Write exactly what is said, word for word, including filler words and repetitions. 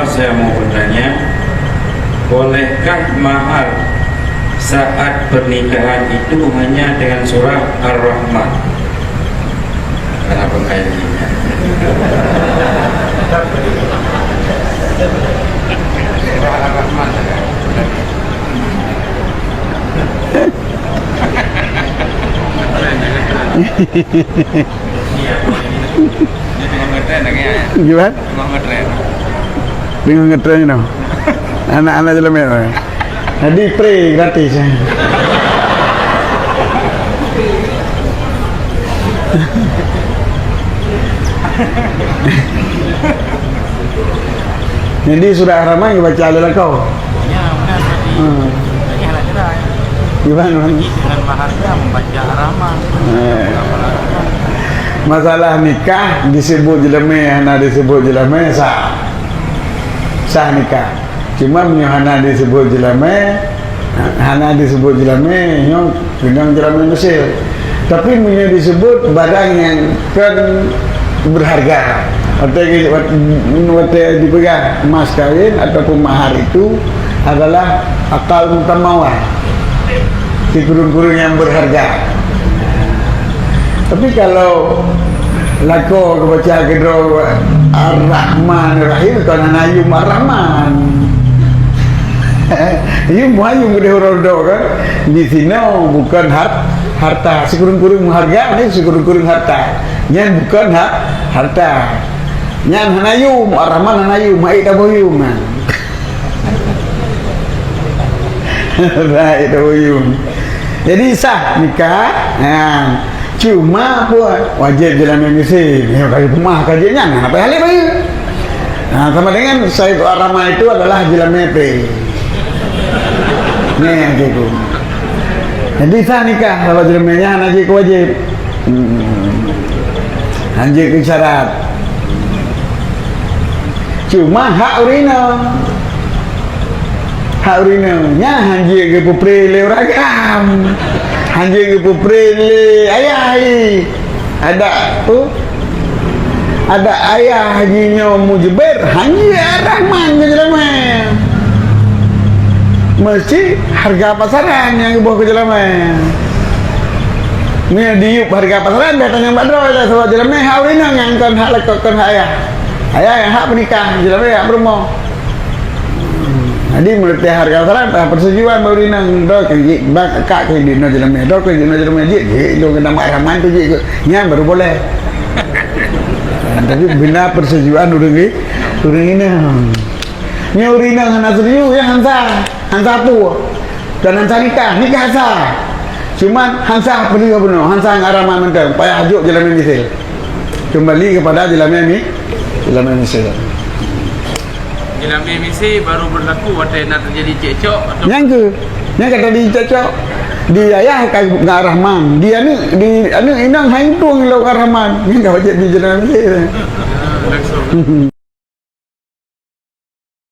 Saya mau bertanya, bolehkah mahar saat pernikahan itu hanya dengan surah Ar-Rahman? Kenapa kayak gini? Surah Ar-Rahman. Gimana? Tengah ngetren tu. Anak-anak jelema tu. Jadi free gratis. Jadi surah Ar-Rahman dibaca lé lakoe. Ya, benar, berarti. Hmm. Jadi, hana kira, ya. Gimana, Bang? Jadi, dengan mahar dia membaca Ar-Rahman. Eh. Masalah nikah disebut jelema, hana disebut jelema, sah. Sah nikah. Cuma meunyoe hana disebut jelema, hana disebut jelema, nyoe keunong jelema Mesir. Tapi meunyoe disebut barang nyang kon berharga, watée, watée dipeugah mas kawin ataupun mahar itu adalah akal mutamawal, sikureueng-kureueng nyang berharga. Tapi kalau lakoe geubaca keudroe Ar-Rahman Ar-Rahim, kon hana yum Ar-Rahman. Yum bukan yum keudeh uroe-uroe kan. Di sinoe bukan har-, harta. Sikureueng-kureueng meuharga, ni sikureueng-kureueng harta. Nyan bukan ha-, harta. Nyan hana yum, Ar-Rahman hana yum, hai taboh yum nyan. Baik, taboh yum. Jadi sah nikah. Ha. Cuma pun wajib jelama Mesir. Ya, kalau rumah kerja nyan, apa hal itu? Ha, sama dengan Said Ar-Rahman itu adalah jelama Mesir. Ni yang gitu. Jadi sah nikah kalau jelama nyan hana jeuet keu wajib. Hmm. Hana jeuet keu syarat. Cuma hak ureueng inong. Hak ureueng inong. Nyan hana jeuet geupeupreh lé ureueng agam. Hana jeuet geupeupreh lé ayah. Adak tu, adak ayah jih nyoe mujibir, hana jeuet Ar-Rahman keu jelama. Meusti hareuga pasaran nyang geuboh keu jelama. Meunyoe diyueb hareuga pasaran, dah tanyong bak droe, dah sabab jelama hak ureueng inong nyang kon hak lakoe, kon hak ayah. Ayah nyang hak peunikah, jelama hak peurumoh. Jadi, meureuti hareuga pasaran, dah persetujuan bak ureueng inong, droe keu jih, bak kak keu jih, droe keu jih, droe keu jih, jih, jih, jih, nyan baru boleh. Tapi bila persetujuan ureueng i-, ureueng inong. Nyoe ureueng inong hana setuju, ya hana sah, hana sah peue. Dan hana sah nikah, nikah sah. Cuman hana sah peue bunoe, hana sah ngon Ar-Rahman mantong, payah jok jelama Mesir. Kembali kepada jelama Mi-, jelama Mesir. Jelama Mesir baru berlaku watée na terjadi cekcok atau. Nyang keu, nyang ka terjadi cekcok. Di ayah ka ngon Ar-Rahman, di aneuk, di aneuk inong hai untung lom Ar-Rahman. Nyang ka wajib di jelama Mesir. Ah, langsung.